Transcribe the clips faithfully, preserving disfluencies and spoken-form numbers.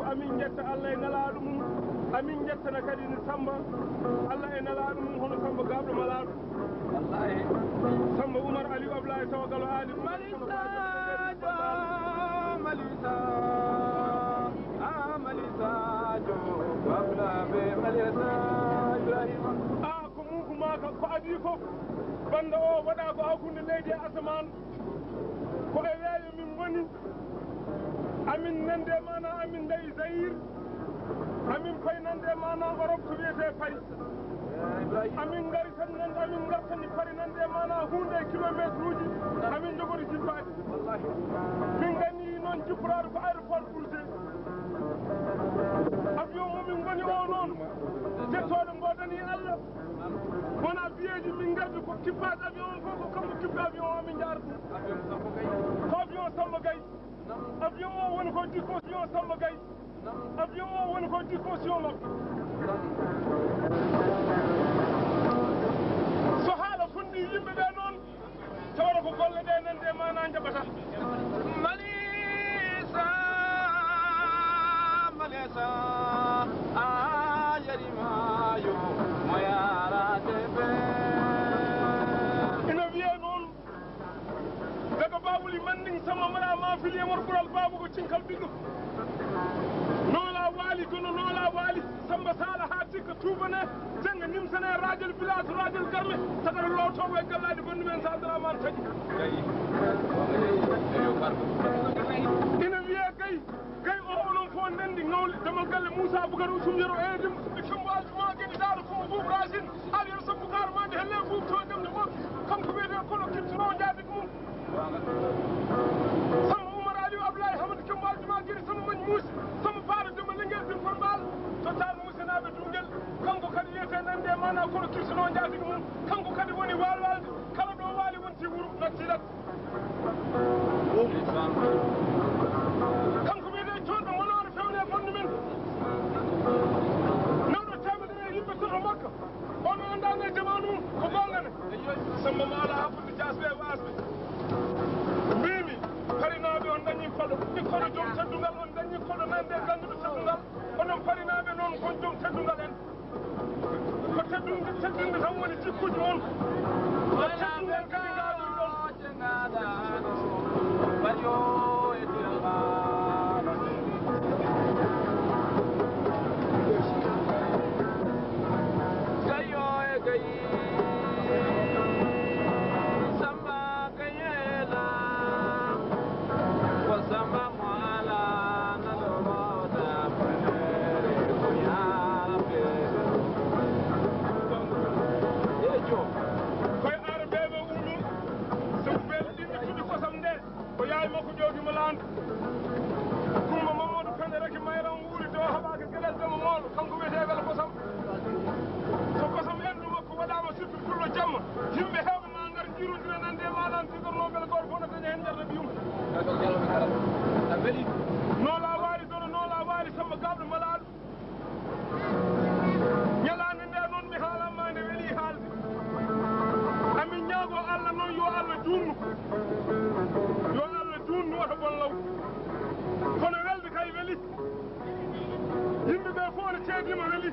Amin njetta Allah e nelaaɗo mum. Amin njettana kadi Samba Allah e nelaaɗo mum, hono Samba Gaaɓɗo Malaaɗo. Samba Umar Aliou Ablaye Sow Galo Aali. Malisajo, Malisa, ah, Malisajo, Babla be Malisa Ibrahima. Ah, ko mum ko maaka, ko adii ko. Bannda o waɗa ko hakkunde leydi e asamaan. Ko e weeyo min ngoni. Amin nande mana amin ndayi Zaïre. Amin payi nande mana Europe to wiyete Paris. Amin ngari tan nan amin ngartani Paris nande mana hunde e kilometre uji. Amin jogori jippaade. Min ngani noon jipporaade ko aéroport Bourget. Avion mo min ngoni o noon. Jettoɗo ngo dani Allah. Wona biyeeji min ngardi ko kippaade avion o fof ko kanko kippa avion o min njaara ɗum. Ko avion Samba Gaye. Avion o woni ko disposition Samba Gaye. Avion o woni ko disposition makko. So haala fonndi yimɓe ɓe noon, tawata ko golle ɗe nande mana njaɓata. Malisa, Malisa, a yarima yo mo yarate ɓe. Ina wiyee noon, daga Bawuli Manding sama mara ma fili e wor ɓural baaba ko cinkal ɓiɗɗo. Noola waali, gono noola waali, Samba Sala haa tikka tuubane, jannga nimsane, raajal village, raajal garme, tagata lowtoowo e gallaaɗi gonɗi men Sandra Man tagi. Ina wiyee Gaye, Gaye o onon fof ndenndi ngawle, damal galle Moussa Boucar Ousum Yero e Rimbo, e Fimbo Aljumaa Gedi Daaro Kumba Buubu Racine, Aliou Sow Boucar Mande, helle Buubu to Demde Ɓokki, kanko wiyetee kono kirtino jaatigi mum. Samba Oumar Aliou Abdoulaye Hamadi Kembo Aljuma Giri Samba Mañ Muusi Samba Faara Demba Linguère Birfol Mbaal to Taal Muusinaaɓe Duungel. Kanko kadi wiyetee nande mana kono kirsuno njaatigi mum. Kanko kadi woni waalwaalde kala ɗo waali wonti wuro natti lat. Kanko wiyetee coodɗo monaare fewne e ɓanndu men. Nawɗo teemedere e yimɓe toto Makka. On o anndaani e jamaanu mum ko goonga ne. Samba Maala hakkunde jaasɓe e waasɓe. Mbiimi, Parinaaɓe on dañii koɗo. Ɗi koɗo jom teddungal on dañii koɗo nande e ganduɗo teddungal. Onon Parinaaɓe noon kon jom teddungal en. Ko teddungal, teddungal tan woni jikkuuji mon. Ko teddungal kadi ngaaduɗon. Koye Aarabeeɓe ummi, sabu ɓe ɗiɗi cuɗi kosam nde, ko yaay makko ƴoogi mo laandu. Kumba Mamadou Pende Raki Mayra on wuuri to haɓaaka geɗel demo moolo, kanko wiyetee Welo Kosam. So kosam endu makko waɗaama sirtu pullo jamma, yimɓe heewɓe ma ngar njiirondira nande e ma lan tigornoo mbele gooto fof no daña heen njarna ɓiyum. Noola waali dono, noola waali Samba Gaaɓɗo Malaaɗo. Ñalaande nde noon mi haalanma nde weli haalde. Amin ñaago Allah noon yo Allah juunnu. Yo Allah juunnu wata bon law. Kono welde kay weli. Yimɓe ɓe fof ne ceediima weli.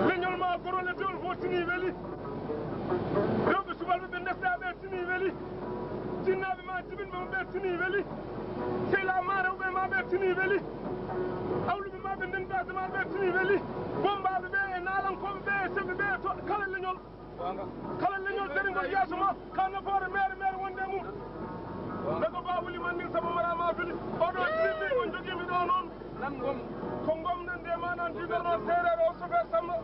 Leñol ma gorole dewol fof tini weli. Rewɓe subalɓe ɓe ndesɗa ɓe tini weli. Jinnaaɓe ma jibinɓe ma ɓe tini weli. Sehilaa ma rewɓe ma ɓe tini weli. Hawluɓe ma ɓe ndendaade ma ɓe tini weli. Bommbaaɓe ɓe e naalankooɓe ɓe e semɓe ɓe e to kala leñol. Kala leñol daringol yeeso ma ka nafoore meere meere wonde e mum. Daga Bawuli man nin Samba Mara ma fili. Oɗo tini ko jogiimi ɗo noon. Nan ngom. Ko ngom nan nde manan digal noon seereer o sofeer Samba.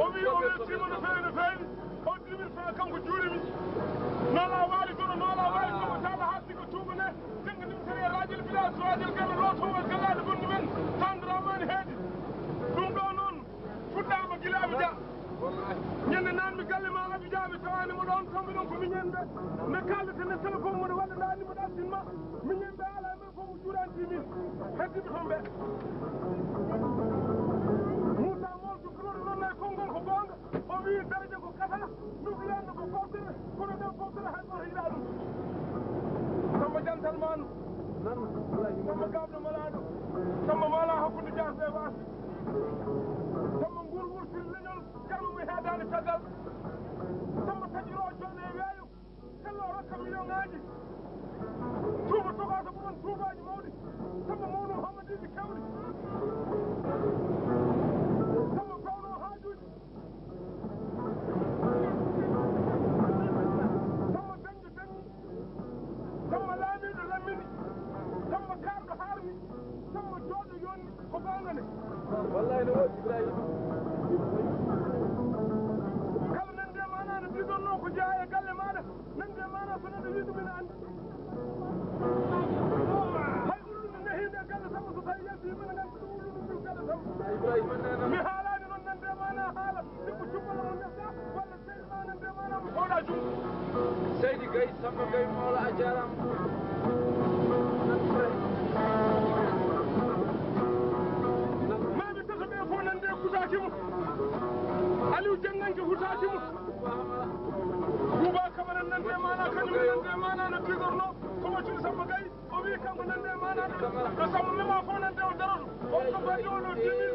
O wi o weltiima no feewi no feewi. O dix mille francs kanko juurimi. Noola waali kono noola waali kono taala haaldi ko tuuba ne. Jannga nimtere e raajel village raajel gala lootowal galaade gonɗi men. Tan Dramane heedi. Ɗum ɗo noon fuɗɗaama gila Abidjan. Ñande nan mi galle ma Abidjan mi tawaani mo ɗoon toon mbiɗon ko miñen ɓe. Ne kaalete ne téléphone mo ɗo waɗa ndaani mo ɗaltin ma. Miñen ɓe alaa men. Fof juuranti min heddiɓe toon ɓe. Moussa Mol Dukkanoɗo noon nayi konngol ko goonga. O wii daraja ko kasa, nuflande ko foftere, kono ɗen foftere hay gooto yiɗaa ɗum. Samba Jantal Maan, Samba Gaaɓɗo Malaaɗo, Gay Samba Gay Mawla a jaaraama. Maaɓe tato ɓe fof nande kutaaki mo. Aliou Jennanke hutaaki mo. Bouba Camara nande mana, kañum nande mana no tigorno. Ko waccude Samba Gay. O wi kanko nande mana ɗo, ɗo Samba mema fof nande o daroto. On ko badi o ɗo demi.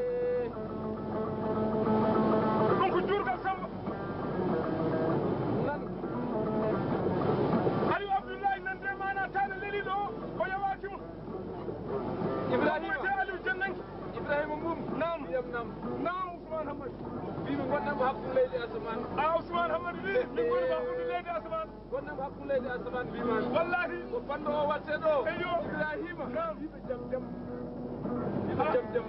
Ɗum ko jurgal Samba. Nan. Aliou Abdoulaye nande mana tana leliɗo o, o yawaki mo. Ibrahima. Ko wiyete Aliou Jennanke. Ibrahima Mbum. Naam. Ndiyam nam. Naam, Ousmane Hamadi. Mbimi ngonɗam hakkunde leydi asamaan. A Ousmane Hamadi wi, min ngoni ko hakkunde leydi asamaan. Ngonɗam hakkunde leydi asamaan mbimami. Wallahi. Ko banndo o watte ɗo. Eyyo. Ibrahima. Naam. Wiɓe jam jam. Wiɓe jam jam.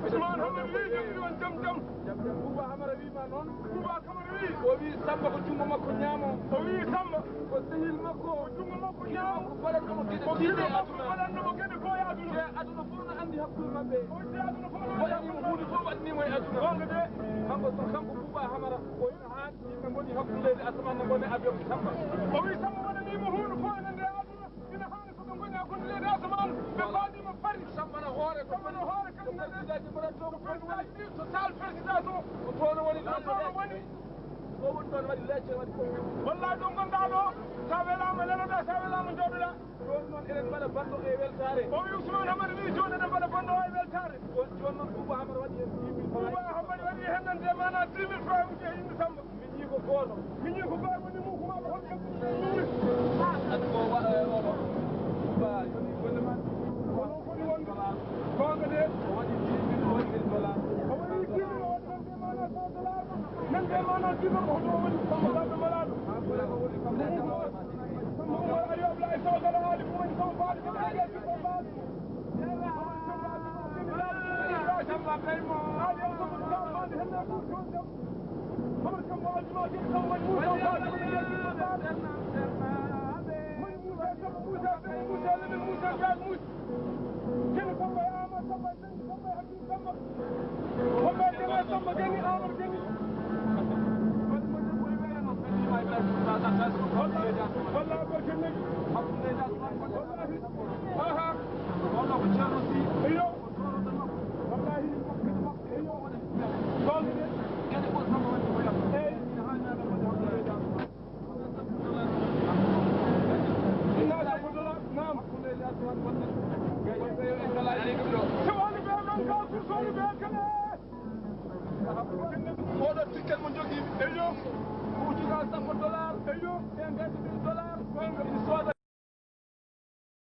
Ousmane Hamadi wi jam wi on jam jam. Jam jam. Bouba Hamara wima noon. Bouba Camara wi. O wi Samba ko junngo makko ñaamo. O wi Samba. Ko sehil makko. Ko junngo makko ñaamo. Ko baɗanɗo mo geɗe tiiɗe e aduna. Baɗanɗo mo geɗe ko e aduna. Te aduna fof no anndi hakkunde maɓɓe. O wi te aduna fof no anndi. Waɗani mo huunde fof waɗani mo e aduna. Goonga de. Kanko, kanko Bouba Hamara. O ina haa Yimɓe ngoni hakkunde leydi asamaan ne ngoni avion Samba. O wi Samba waɗaniima huunde fof ene nder aduna. Ina haani ko ɓe ngoni hakkunde leydi asamaan. Ɓe paadiima Paris. Samba no hoore ko Samba no hoore kadi ko président ji mbaɗata to ko toon woni. Ko sal président to. Ko toon woni ɗo ɗo woni. Ɗo woni ɗoon waɗi lecce waɗi ko. Wallahi ɗo ngonɗaa ɗo. Sa welaama leloɗaa, sa welaama njooɗoɗaa. Jooni noon eɗen mbaɗa banndo e weltaare. O wi Ousmane Hamadi wi jooni eɗen mbaɗa banndo o e weltaare. Jooni noon Bouba Hamadi waɗi heen dix mille francs. Bouba Hamadi waɗi heen nande mana dix mille francs uji e innde Samba. Miñi ko gooto. Miñi ko gooto woni mum ko maɓe hol kamɓe. Adi ko wa-, e, oɗo. Bouba yoni golle ma. Kono foti wonde. Goonga de. O waɗi dix mille, o waɗi heen dollar. O waɗi dix mille, o waɗi heen dollar. Nande mana dix mille ko hoto woni Samba Balde Malaaɗo. Samba Umar Aliou Abdoulaye Sow Galo Aali ko woni Samba Baali ko ɓe jaggi ko Baali. Samba Kaymo. Aali o Samba Baali hannde ko Samba. Samba Kaymo Aljuma jaggi Samba Moussa Baali ko ɓe jaggi ko Baali. Moussa Samba Moussa Samba Moussa Lamine Moussa Gaye Moussa. Kene Samba e Amadou Samba e Samba e Habib Samba. Samba e Deme Samba Gani Amadou Gani. Wallahi ko kene. Wallahi. Aha. Iyo. Wallahi. Iyo. Goonga de. Eyi. Ina sappo dollar, naam. Sewani ɓe ɗon ka sursoni ɓe kala. Oɗo ticket mo jogii. Eyo. Ko ujuga sappo dollar. Eyo. Ɓe ngaddi ɓe